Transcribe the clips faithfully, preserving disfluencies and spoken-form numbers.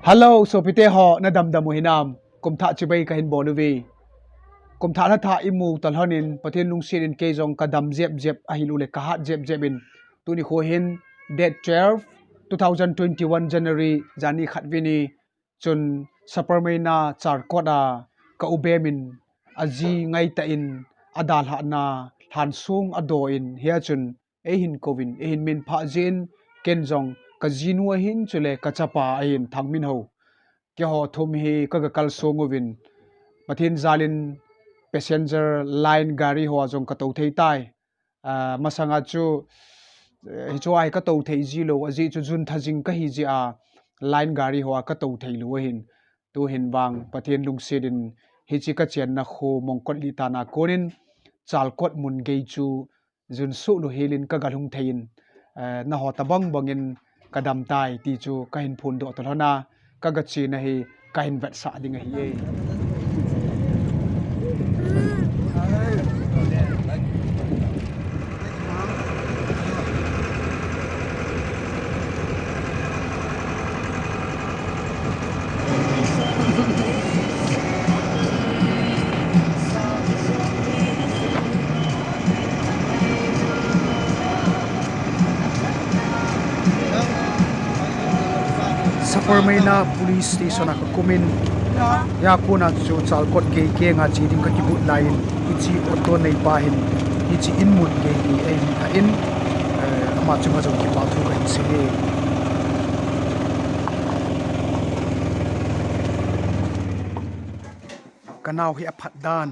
Hello, sopite ho, nadam dam u hinam? Kumthah chibai kahin bol uve. Kumthah lha thah imu talhon in, Pathen lungset in kei jong kadam jep jep ahilou le kahat jep jep in. Tuni kho hin, date twelve, two thousand twenty-one January, jani khat vini, chun Sapermeina Chalkot a ka u Bem in aji ngaitah in adalhahna lhansong adoh in, hia chun eihin kouvin, eihin minphah jin, ken jong kajinu ahin, chule kachapa ahin, Thangminhou. Keiho thum hi kaga kalsong uvin, Pathen jal in passenger line gari hoa jong katou thei tai. Ah, masanga chu, eh, hichea hi katou thei jilou, ajeh chu jun tha jing kahi jeh a line gari hoa katou theilou ahin. Tuhin vang Pathen lungset in hiche kachenna kho Mongkot Litan a konin Chalkot mun gei chu jun soh lou helin kaga lhung thei in, eh, nangho tobang bangin kadam tai ti chu kahin phondoh talhon a, kaga chena hi kahin vetsah ding ahi e. Sapermeina Police Station a kakomin, hia kona chu Chalkot gei kenga che ding kakibut laiyin, hiche auto neipa hin hiche in mun gei hi eihin lhah in, eh, ama chunga jong kipa thu kahin sei e. Kanao hi aphat dan.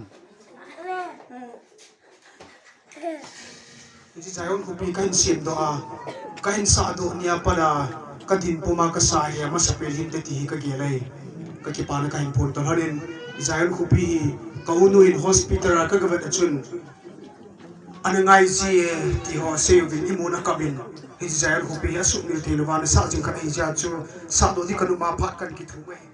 Hiche Zion khopi kahin semdoh a, kahin sahdoh nia pat a, kadin puma kasa hi amasapen hinte ti hi kagel ahi. Kakipana kahin phon talhon in, Zion khopi hi ka unu in hospital a kaga vet a chun, ana ngai ji e ti ho asei uvin, imun akap in, hiche Zion khopi hi asuhmil thei louva nasah jing khat ahi jeh a chu, sahdoh ding kanop a phat kahin kithum ahi.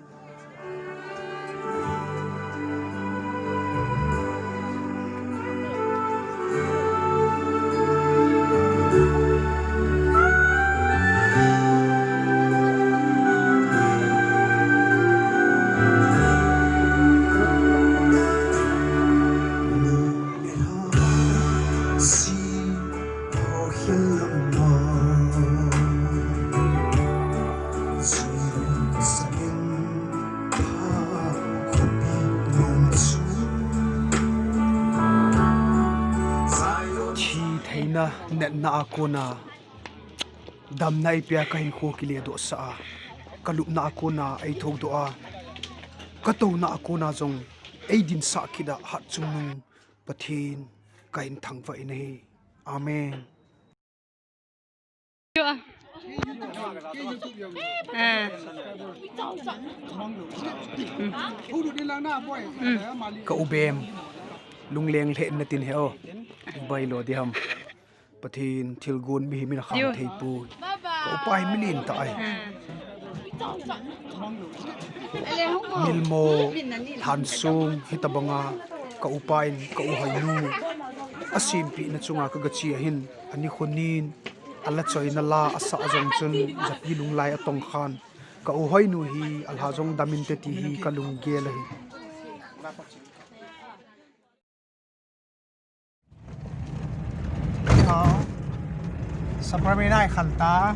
Thi theina, natna a kona damna eipea kahinkho kiledohsah a, kalupna a kona eithoudoh a, katouna a kona jong eidinsah kit a hatchungnung Pathen kahin thangvah in ahi. Amen. Ka u Bem, lungleng lheh in natin he o. Bailo diham. Pathen thilgon mihem in akham theipoi. Ka upa hi milen tah ahi. Milmo, lhansong, hitobanga ka upa in ka u Hoinu asempehna chunga kaga che ahin, ani khonin, ala choina la asah jong chun japi lunglai atongkhan, ka u Hoinu hi alha jong daminte ti hi kalunggel ahi. Sapermeina i khan ta.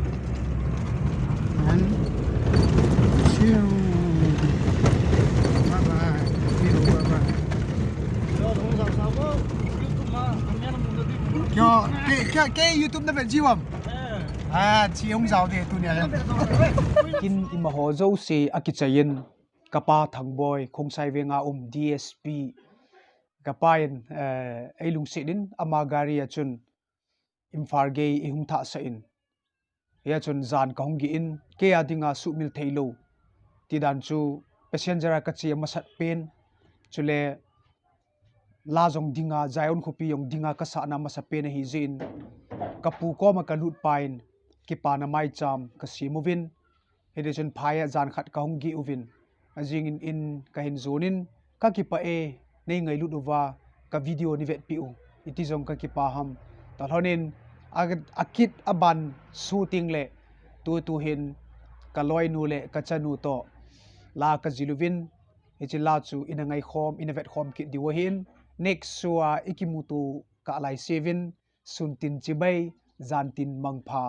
Kyo, ke, ke, ke YouTube na vet jiu ham? Ah, chi hung jao de tunia. Kin imaho jouse akichaiyin, kapa Thangboi, Khongsai Veng a um D S P, kapa in, eh, eilungset in ama gari a chun Imphal gei eihung thahsah in, hia chun jan kahung gih in, kei a dinga suhmil theilou tidan chu passenger a kache amasapen, chule la jong dinga, Zion khopi jong dinga kasahna amasapen ahi jeh in, kapu koma kalut pa in kipana maicham kasem uvin, hitichun phai a jan khat kahung gih uvin, ajing in in kahin jon in, kakipah e, nei ngailut uva ka video nei vetpeh u, iti jong kakipah ham. Talhon in, a, akit aban shooting le tutu hin Ka loinu le ka chanu toh la ka jil uvin, hiche la chu ina ngai khom, ina vet khom kit diu ahin. Next show a i kimuto kah lai seuvin, sun tin chibai, jan tin mangpha.